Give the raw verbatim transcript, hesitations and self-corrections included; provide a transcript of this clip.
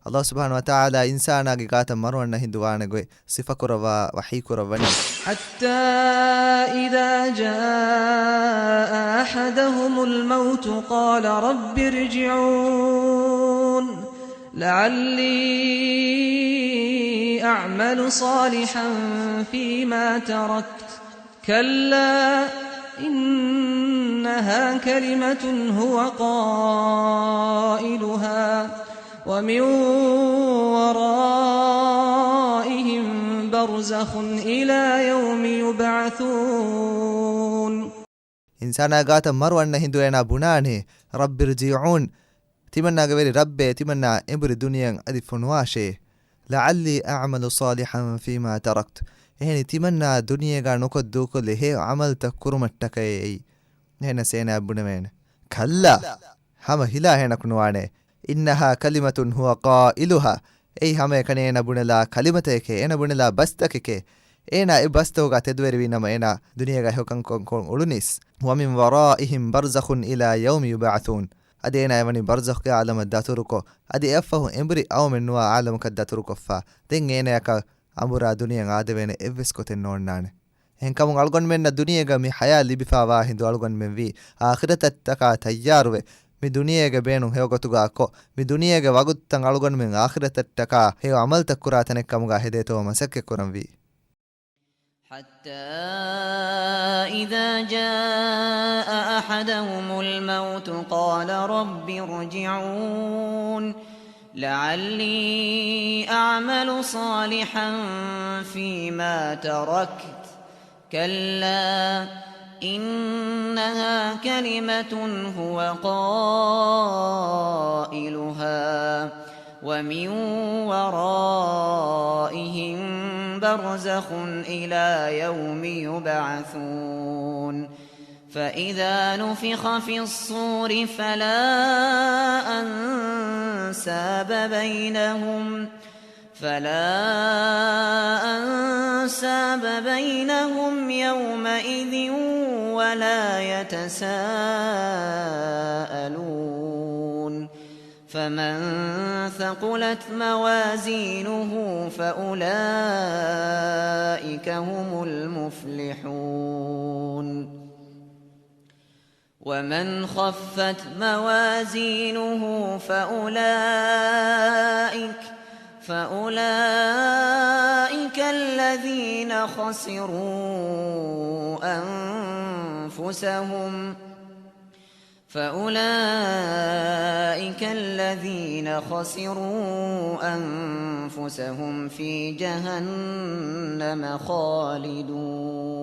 ﷲ ސުބްޙާނަހޫ ވަތަޢާލާ އިންސާނާގެ ގާތަށް މަރު އަންނަ ހިނދު ވާނެ ގޮތް ސިފަކުރައްވާ ވަޙީކުރައްވަނީ. حتى إذا جاء أحدهم الموت قال رب ارجعون لعلي أعمل صالحا فيما تركت كلا إنها كلمة هو قائلها ومن ورائهم برزخ إلى يوم يبعثون. އިންސާނާ ގާތަށް މަރު އަންނަ ހިނދު އޭނާ ބުނާނެ، رب ارجعون، ތިމަންނާގެ ވެރި ރައްބޭ، ތިމަންނާ އެނބުރި ދުނިޔެއަށް އަދި ފޮނުވާށޭ. لعلي أعمل صالحا فيما تركت. އެހެނީ ތިމަންނާ ދުނިޔޭގާ ނުކޮށް ދޫކޮށްލި ހެޔޮ ޢަމަލުތައް ކުރުމަށްޓަކައޭ އެއީ. އެހެނަސް އޭނާ ބުނެވޭނެ، كلا، ހަމަ ހިލާ އޭނަކު ނުވާނެ. إنها كلمة هو قائلها. އެއީ ހަމައެކަނި އޭނަ ބުނެލާ ކަލިމަތަކެކޭ، އޭނަ ބުނެލާ ބަސްތަކެކޭ. އޭނާ އެ ބަސްތަކުގާ ތެދުވެރިވީ ނަމަ އޭނާ ދުނިޔޭގާ ހެޔޮކަންކޮށް އުޅުނީސް. ومن ورائهم برزخ إلى يوم يبعثون. އަދި އޭނާ އެވަނީ ބަރްޒަޚްގެ ޢާލަމަށް ދަތުރުކޮށް، އަދި އެއަށްފަހު އެނބުރި އައުމެއް ނުވާ ޢާލަމަކަށް ދަތުރުކޮށްފަ. ދެން އޭނަޔަކަށް އަނބުރާ ދުނިޔެއަށް އާދެވޭނެ އެއްވެސް ގޮތެއް ނޯންނާނެ. އެހެންކަމުން އަޅުގަނޑުމެންނަށް ދުނިޔޭގަ މި ޙަޔާތް ލިބިފާވާ ހިނދު އަޅުގަނޑުމެން ވީ އާޚިރަތަށްޓަކާ ތައްޔާރުވެ، މި ދުނިޔޭގެ ބޭނުން ހެޔޮގޮތުގާ ކޮށް، މި ދުނިޔޭގެ ވަގުތުތައް އަޅުގަނޑުމެން އާޚިރަތަށްޓަކާ ހެޔޮ ޢަމަލުތައް ކުރާ ތަނެއް ކަމުގާ ހެދޭތޯ މަސައްކަތް ކުރަންވީ. حتى إذا جاء أحدهم الموت قال رب ارجعون لعلي أعمل صالحا فيما تركت كلا إنها كلمة هو قائلها ومن ورائهم برزخ إلى يوم يبعثون فإذا نفخ في الصور فلا أنساب بينهم فلا أنساب بينهم يومئذ ولا يتساءلون فمن ثقلت موازينه فأولئك هم المفلحون ومن خفت موازينه فأولئك فأولئك الذين خسروا أنفسهم فأولئك الذين خسروا أنفسهم في جهنم خالدون